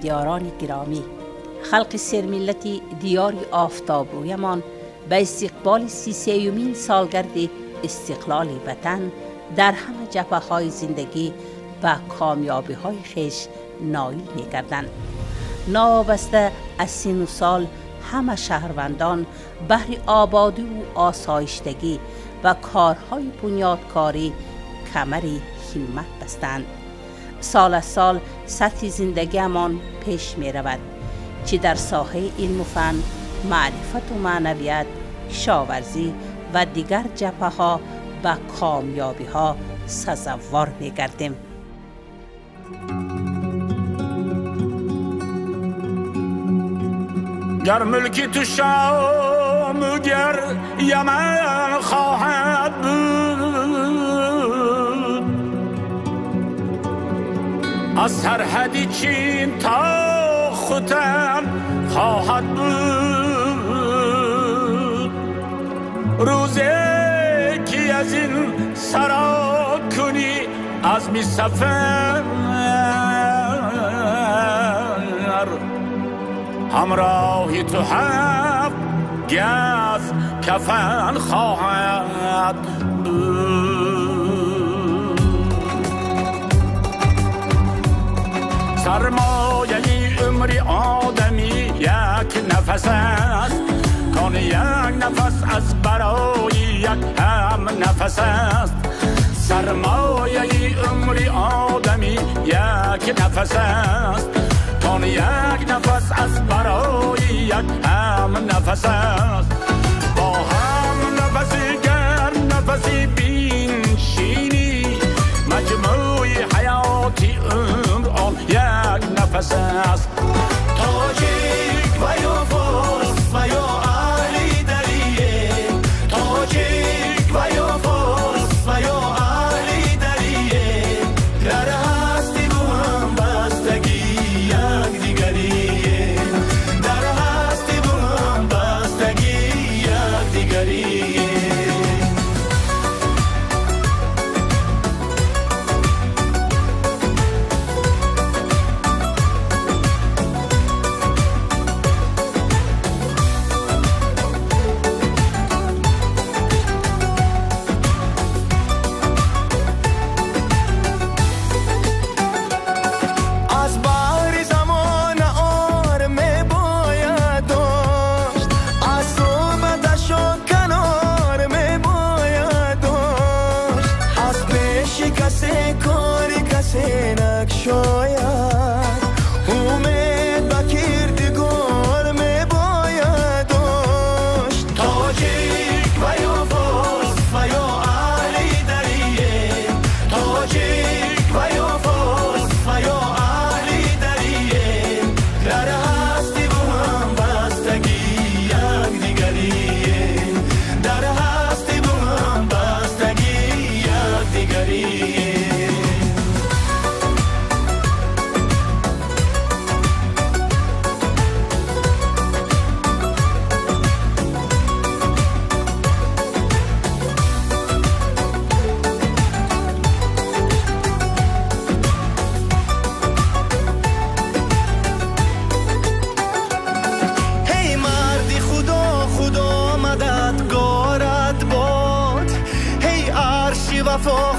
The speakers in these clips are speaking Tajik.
اسفندیاران گرامی، خلق سرملت دیار آفتابرویمان به استقبال 33مین سالگرد استقلال وطن در همه جبهه های زندگی و کامیابی های خویش نایل می گردند. ناوابسته از سن و سال همه شهروندان بهر آبادی و آسایشتگی و کارهای بنیادکاری کمر همت بستند. سال از سال سطح زندگیمان پیش می رود، چه در ساحه علم و فن، معرفت و معنویت، کشاورزی و دیگر جبهه ها به کامیابی ها سزاوار می گردیم. گر ملکی تو شام و گر یمن خواهد بود، از سرحد چین تا ختن خواهد بود. روزی که از این سرا کنی عزم سفر، همراهی تو هفت گز کفن خواهد بود. سرمایه عمر آدمی یک نفس است، کان یک نفس از برای یک هم نفس است. سرمایه عمر آدمی یک نفس است، کان یک نفس از برای یک هم نفس است. با هم نفسی گر نفسی بینشینی، مجموع حیاتی عمر آن یک نفس است. تاجیک و یا فارس و یا اهل دریه، تاجیک و یا فارس و یا اهل دریه، در هستی و هم بستگی یک دیگریه، در هستی و هم بستگی یک دیگریه.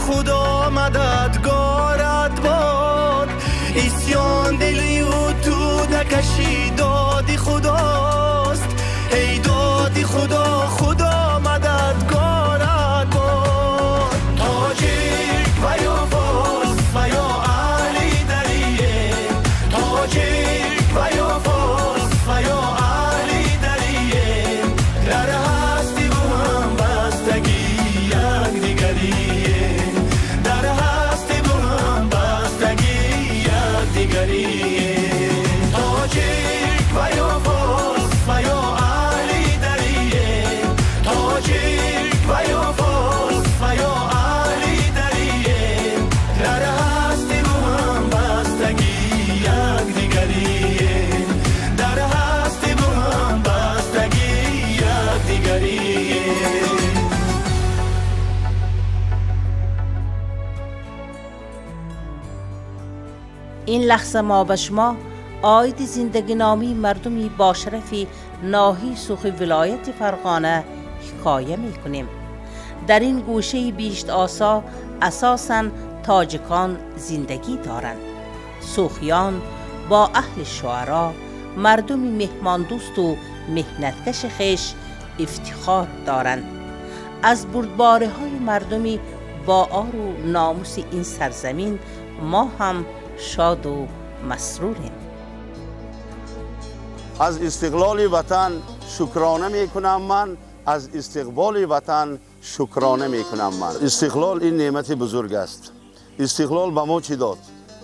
خدا مددگارت باد، عصیان دلی و تو نکشی دادی خداست، ای دادی خدا خدا مددگارت باد. تاجیک و یا فارس و یا اهل دریه، تاجیک و یا فارس و یا اهل دریه، در هستی و هم بستگی یک دیگریه، در هستی و هم بستگی یک دیگریه. تاجیک و یا فارس و یا اهل دریه، تاجیک و یا فارس و یا اهل دریه، در هستی و هم بستگی یک دیگریه، در هستی و هم بستگی یک دیگریه. این لحظه ما به شما عاید زندگینامی مردمی با شرف ناحیه سوخ ولایت فرغانه حکایه می کنیم. در این گوشه بیشت آسا اساساً تاجکان زندگی دارند. سوخیان با اهل شعرا، مردم مهمان دوست و مهنتکش خیش افتخار دارند. از بردباره های مردمی با آر و ناموس این سرزمین ما هم شاد و مسروریم. از استقلال وطن شکرانه میکنم من، از استقبال وطن شکرانه میکنم من. استقلال این نعمت بزرگ است. استقلال به ما چی داد؟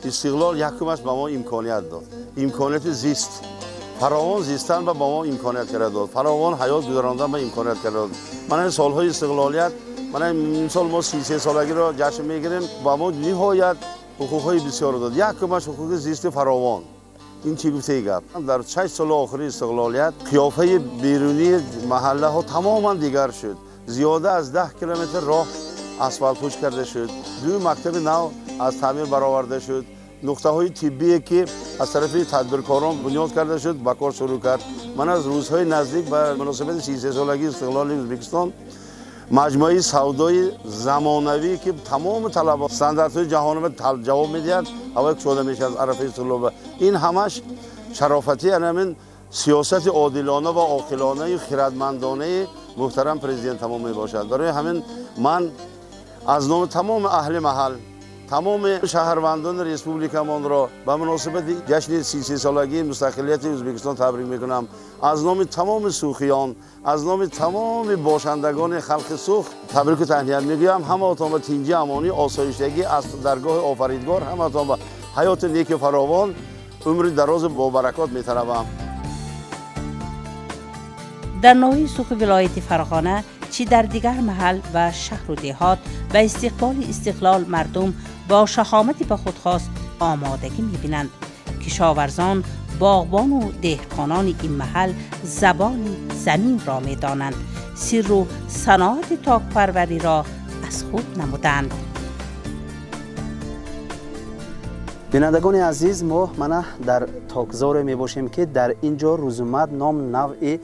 استقلال یکمش به ما امکانیت داد، امکانیت زیست، فراوان زیستن به ما امکانیت کرده داد، فراوان حیات گذراندن به امکانیت کرده داد. من سالهای استقلالیت، من این سال ما 33 سالگی را جشن میگیریم، به ما نهایت حقوقهای بسیار داد. یکمش حقوق زیست فراوان. این چی گفته گپ؟ در 6 سال آخری استقلالیت قیافه بیرونی محله ها تماما دیگر شد. زیاده از 10 کیلومتر راه اسفالت پوش کرده شد، 2 مکتب نو از تعمیر برآورده شد، نقطه های طبی که از طرف تدبیرکاران بنیاد کرده شد به کار شروع کرد. من از روزهای نزدیک به مناسبت 33 سالگی استقلال ازبکستان مجموعه سودای زمانوی که تمام طلبات استانداردهای جهانی به جواب میدهد هوای شده میشه از عرفه استقلال. این همش شرافتی همین سیاست عادلانه و عاقلانه و خردمندانه محترم پرزیدنت تمام میباشد. برای همین من از نام تمام اهل محل، تمام شهروندان رسپوبلیکمان را به مناسبت جشن 33 سالگی مستقلیت ازبکستان تبریک میکنم. از نام تمام سوخیان، از نام تمام باشندگان خلق سوخ تبریک و تهنیت میگویم. همه‌تان به تینجی، امانی، آسایشتگی از درگاه آفریدگار، همه‌تان به حیات نیک فراوان، عمر دراز با برکات میطلبم. در ناحیه سوخ ولایت فرغانه چی در دیگر محل و شهر و دهات به استقبال استقلال مردم با شهامت به خود خاص آمادگی می‌بینند. کشاورزان، باغبان و دهقانان این محل زبان زمین را می‌دانند، سیر و صنعت تاک پروری را از خود نمودند. бинандагони азиз, мо мана дар токзоре мебошем, ки дар ин ҷо рӯзумад ном навъи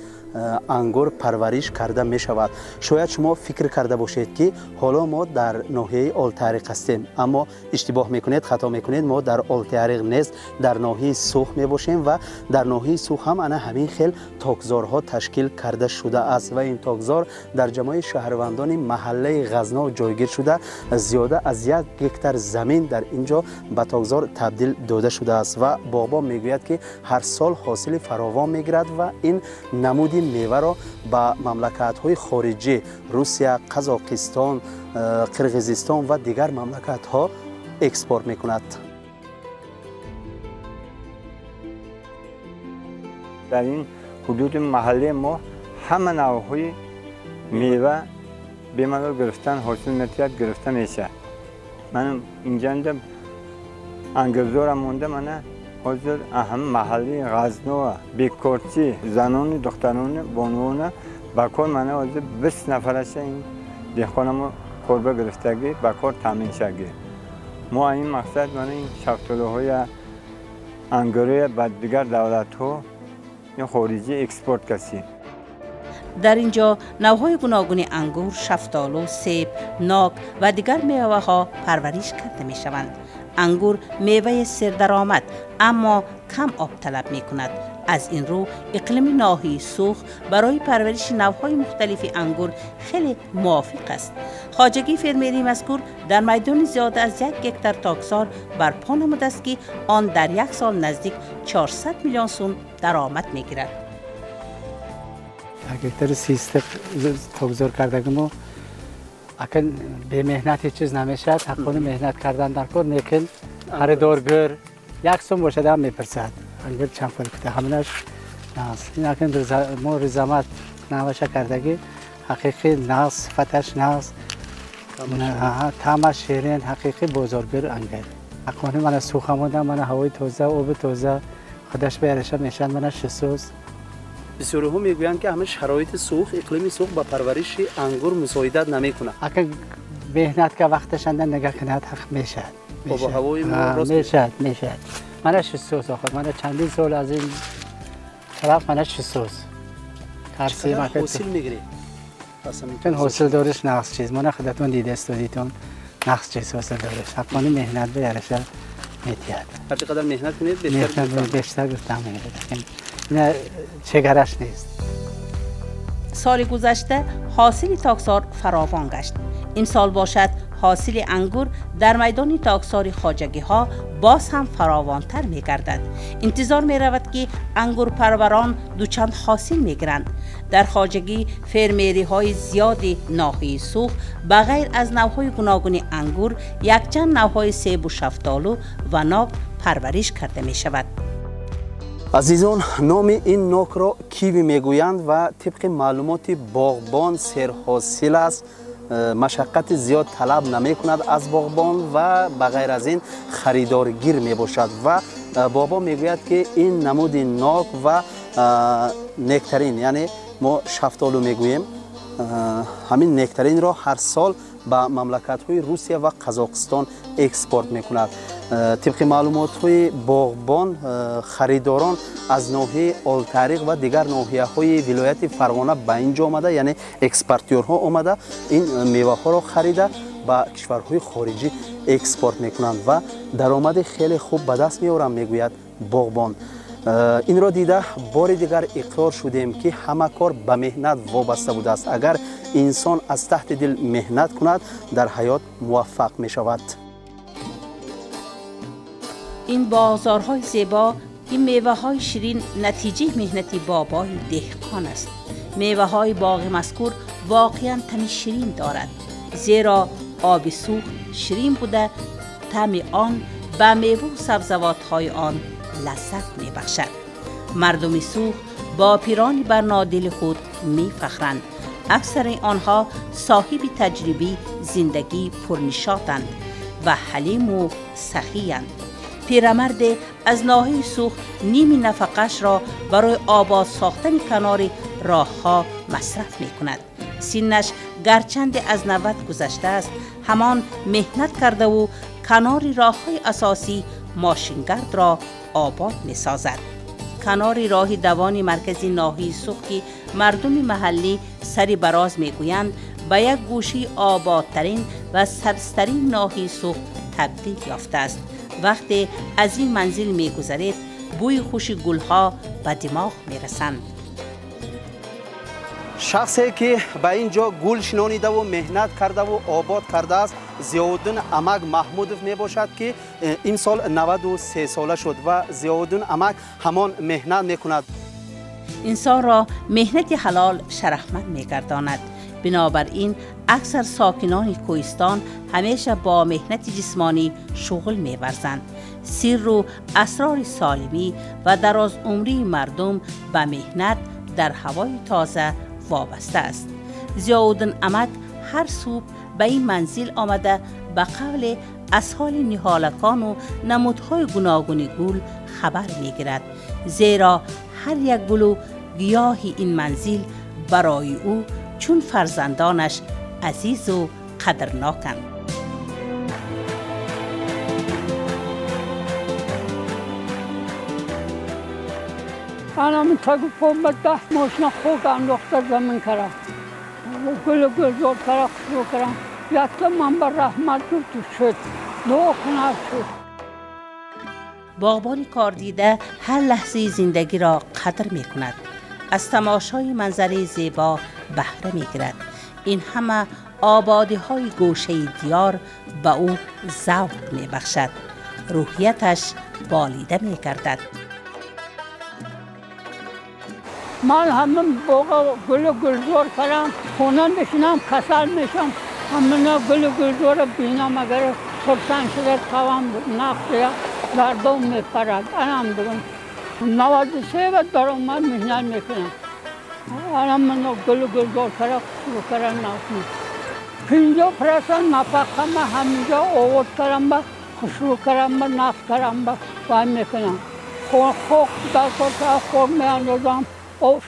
ангур парвариш карда мешавад. Шояд шумо фикр карда бошед, ки ҳоло мо дар ноҳияи Олтариқ ҳастем, аммо иштибоҳ мекунед, хато мекунед. Мо дар Олтариқ нест, дар ноҳияи Сух мебошем ва дар ноҳияи Сух ҳам ана ҳамин хел токзорҳо ташкил карда шудааст ва ин токзор дар ҷамоаи шаҳрвандони маҳаллаи Ғазно ҷойгир шуда, зиёда аз 1 гектар замин дар ин ҷо ба токзор табдил дода шудааст ва боғбон мегӯяд, ки ҳар сол ҳосили фаровон мегирад ва ин намуди меваро ба мамлакатҳои хориҷӣ, Русия, Қазоқистон, Қирғизистон ва дигар мамлакатҳо экспорт мекунад. Дар ин ҳудуди маҳаллаи мо ҳама навъҳои мева бемалол гирифтан ҳосил метиҳад, гирифта мешавад. Ман инҷанда ангурзорам монда, мана ҳозир ҳама маҳаллаи Ғазнова бекорчи занони, духтарони, бонувона ба кор, мана ҳозир 20 нафараша ин деҳқонамо корба гирифтагӣ, ба кор таъмин шагӣ. Мо ин мақсад мана ин шафтолуҳои ангурия ба дигар давлатҳо ин хориҷӣ экспорт касем. Дар ин ҷо навъҳои гуногуни ангур, шафтолу, себ, нок ва дигар меваҳо парвариш карда мешаванд. Ангур меваи сердаромад, аммо кам об талаб мекунад. Аз ин рӯ иқлими ноҳияи Сух барои парвариши навъҳои мухталифи ангур хеле мувофиқ аст. Хоҷагии фермерии мазкур дар майдони зиёда аз 1 гектар токзор барпо намудааст, ки он дар як сол наздик 400 миллион сум даромад мегирад. 1 гектари 30 токзор кардагимо акн бемеҳнат ҳеҷ чиз намешавад. Ҳаққони меҳнат кардан дар кор, лекин харидоргир як сум бошад ҳам мепурсад, ангур чанд пул кута, ҳаминаш нағз. Ин акн мо ризамат наваша кардагӣ, ҳақиқӣ нағз, сифаташ нағз, таъмаш ширин, ҳақиқӣ бозоргир ангур. Ҳаққони мана сухамода, мана ҳавои тоза, оби тоза, худаш ба яраша мешавад, мана шисӯз. Бисёриҳо мегӯянд, ки ҳамин шароити Сух, иқлими Сух ба парвариши ангур мусоидат намекунад. Акн меҳнат ка вақташанда нигоҳ кунад, ҳақ мешавад. Обу ҳавои мо рост мешавад, мешавад. من 63 آخر من چندین سال از این طرف من 63 ترسی ما حاصل میگیری چون حاصل دارش نقص چیز من خودتون دیده استودیتون نقص چیز حاصل دارش حقانی مهنت به یارش میتیاد هر چقدر مهنت کنید بیشتر بیشتر گفتم میگیره نه چگرش نیست. سال گذشته حاصل تاکسار فراوان گشت. امسال باشد حاصل انگور در میدان تاکسار خواجگی ها باز هم فراوانتر می گردد. انتظار می رود که انگور پروران دوچند حاصل می گیرند. در خواجگی فرمیری های زیاد ناحیه سوخ بغیر از نوهای گوناگون انگور یکچند نوهای سیب و شفتالو و ناک پرورش کرده می شود. азизон, номи ин нокро киви мегӯянд ва тибқи маълумоти боғбон серҳосил аст, машаққати зиёд талаб намекунад аз боғбон ва ба ғайр аз ин харидоргир мебошад ва бобо мегӯяд, ки ин намуди нок ва нектарин, яъне мо шафтолу мегӯем, ҳамин нектаринро ҳар сол ба мамлакатҳои Русия ва Қазоқистон экспорт мекунад. Тибқи маълумотҳои боғбон, харидорон аз ноҳияи Олтариқ ва дигар ноҳияҳои вилояти Фарғона ба ин ҷо омада, яъне экспортёрҳо омада ин меваҳоро харида ба кишварҳои хориҷӣ экспорт мекунанд ва даромади хеле хуб ба даст меоранд, мегӯяд боғбон. Инро дида бори дигар иқрор шудем, ки ҳама кор ба меҳнат вобаста будааст. Агар инсон аз таҳти дил меҳнат кунад, дар ҳаёт муваффақ мешавад. ин бозорҳои зебо, ин меваҳои ширин натиҷаи меҳнати бобои деҳқон аст. меваҳои боғи мазкур воқеан таъми ширин дорад, зеро оби сӯхт ширин буда, таъми он ба меву сабзавотҳои он лаззат мебахшад. мардуми сӯхт бо пирони барнодили худ мефахранд. аксари онҳо соҳиби таҷрибаи зиндагии пурнишотанд ва ҳалиму сахиянд. пирамарде аз ноҳияи сӯхт ними нафақашро барои обод сохтани канори роҳҳо масраф мекунад. синнаш гарчанде аз 90 гузаштааст, ҳамон меҳнат кардаву канори роҳҳои асосӣ мошингардро обод месозад. канори роҳи давони маркази ноҳияи сӯхт, ки мардуми маҳаллӣ сари бароз мегӯянд, ба як гӯшаи ободтарин ва сабзтарин ноҳияи сӯхт табдил ёфтааст. вақте аз ин манзил мегузаред, бӯи хуши гулҳо ба димоғ мерасанд. шахсе ки ба ин ҷо гул шинонидаву меҳнат кардаву обод кардааст, Зиёвуддин Амак Маҳмудов мебошад, ки имсол 93 сола шуд ва Зиёвуддин Амак ҳамон меҳнат мекунад. инсонро меҳнати ҳалол шарафманд мегардонад. бинобар ин аксар сокинони кӯҳистон ҳамеша бо меҳнати ҷисмонӣ шуғл меварзанд. сирру асрори солимӣ ва дарозумрии мардум ба меҳнат дар ҳавои тоза вобаста аст. Зиёвуддин Амак ҳар субҳ ба ин манзил омада, ба қавле аз ҳоли ниҳолакону намудҳои гуногуни гул хабар мегирад, зеро ҳар як гулу гиёҳи ин манзил барои ӯ чун фарзандонаш азизу қадрноканд. анам тагу по ба 10 мошина хок андохта замин кардам, гулу гулзор кара хушрӯ кардам. Якта ман ба раҳмат гуфту шуд, дуо кунад шуд. боғбони кордида ҳар лаҳзаи зиндагиро қадр мекунад, аз тамошои манзараи зебо баҳра мегирад. ин ҳама ободиҳои гӯшаи диёр ба ӯ завқ мебахшад, рӯҳияташ болида мегардад. ман ҳамин боға гулу гулзор кардам, хона мешинам, касал мешам, ҳамина гулу гулзора бинам, агар хурсанд шуда тавам нақшия дардом мепарад. Анам бигум 93 ва даромад меҳнат мекунам. Анам мана гулу гулзор кара, хушрӯ кара нақш. 50% нафақама ҳаминҷо овоз кардам, ба хушрӯ кардам, ба нақш кардам, ба вай мекунам. Хок дар кор шава, хок меандозам,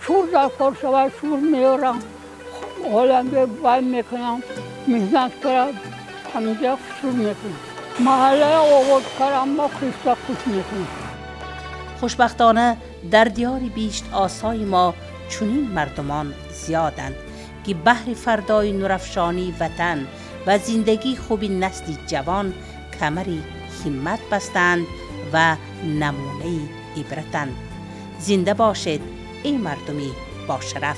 шур дар кор шава, шур меорам, ҳоланге вай мекунам, меҳнат кара ҳаминҷо хушрӯ мекунам. маҳаллая овоз кардам, ба хиста хуш мекунам. خوشبختانه در دیار بیشت آسای ما چنین مردمان زیادند که بهر فردای نورافشانی وطن و زندگی خوب نسل جوان کمر همت بستند و نمونه عبرتند. زنده باشید ای مردمی با شرف.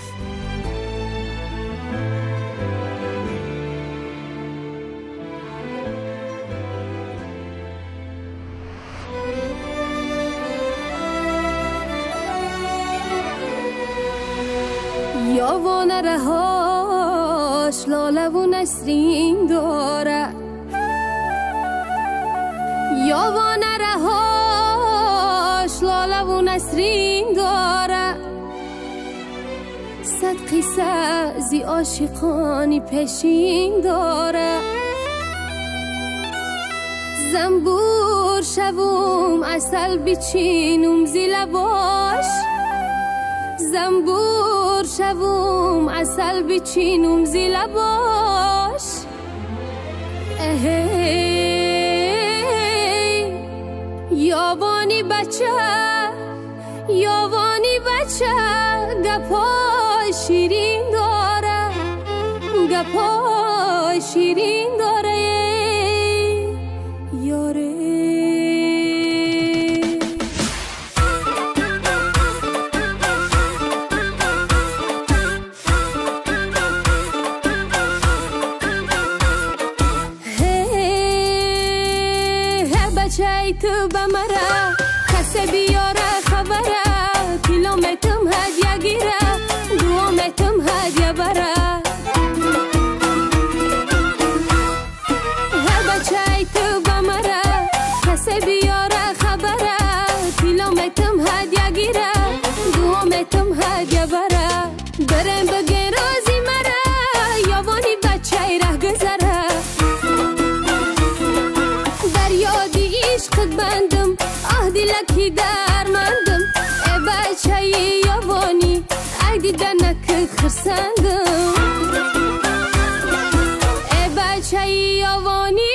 یاوان رهاش لاله و نسرین داره، یاوان رهاش لاله و نسرین داره، صد قصه زی عاشقانی پیشین داره. زنبور شوم عسل بچینم زی لباش، زنبور شوم عسل بچینم زی لباش. یاوانی بچه، یاوانی بچه، گپای شیرین داره، گپای شیرین داره یاره. تو بمره کسی بیاره خبره، کیلومترم هدیه گیره، دومترم هدیه بره. هر بچه تو بمره کسی بیاره خبره، کیلومترم هدیه گیره، دومترم هدیه بره. برم بگه رازی مره، یاوانی بچه ره گذره. در یادی عشقت بندم، آه دلکی درمندم، ای بچه یاوانی ای دیدنکت خرسندم. ای بچه یاوانی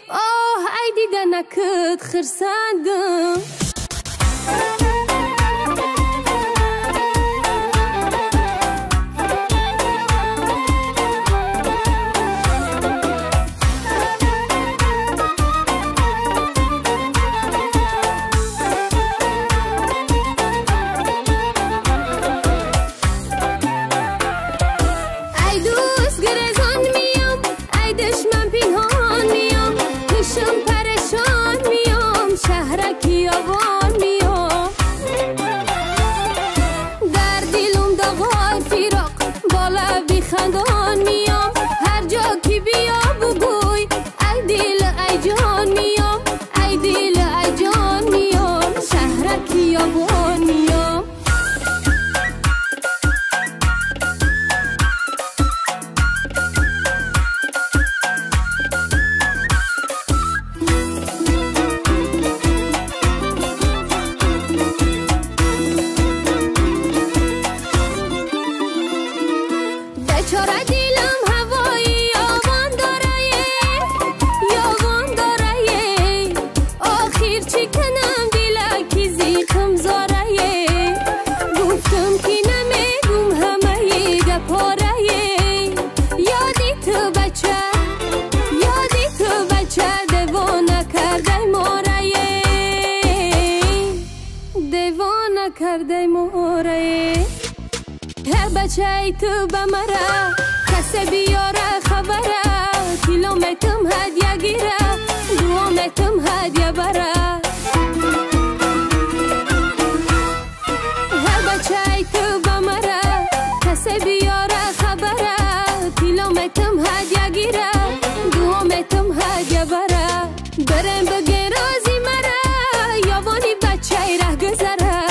آه ای دیدنکت خرسندم. بچه تو بمره کسی بیاره خبره، کیلومترم هدیه گیره، دومترم هدیه بره. هر بچه تو بمره کسی بیاره خبره، کیلومترم هدیه گیره، دومترم هدیه بره. برم بگه رازی مره، یاوانی بچه ره گذره.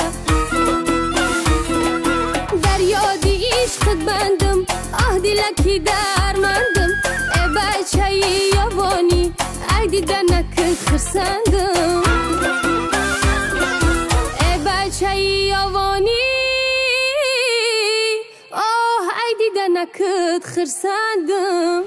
در یادی عشقت بندم، آه دلکی درمندم، ای بچه یاوانی ای دیدنکت خرسندم. ای بچه یاوانی آه ای دیدنکت خرسندم.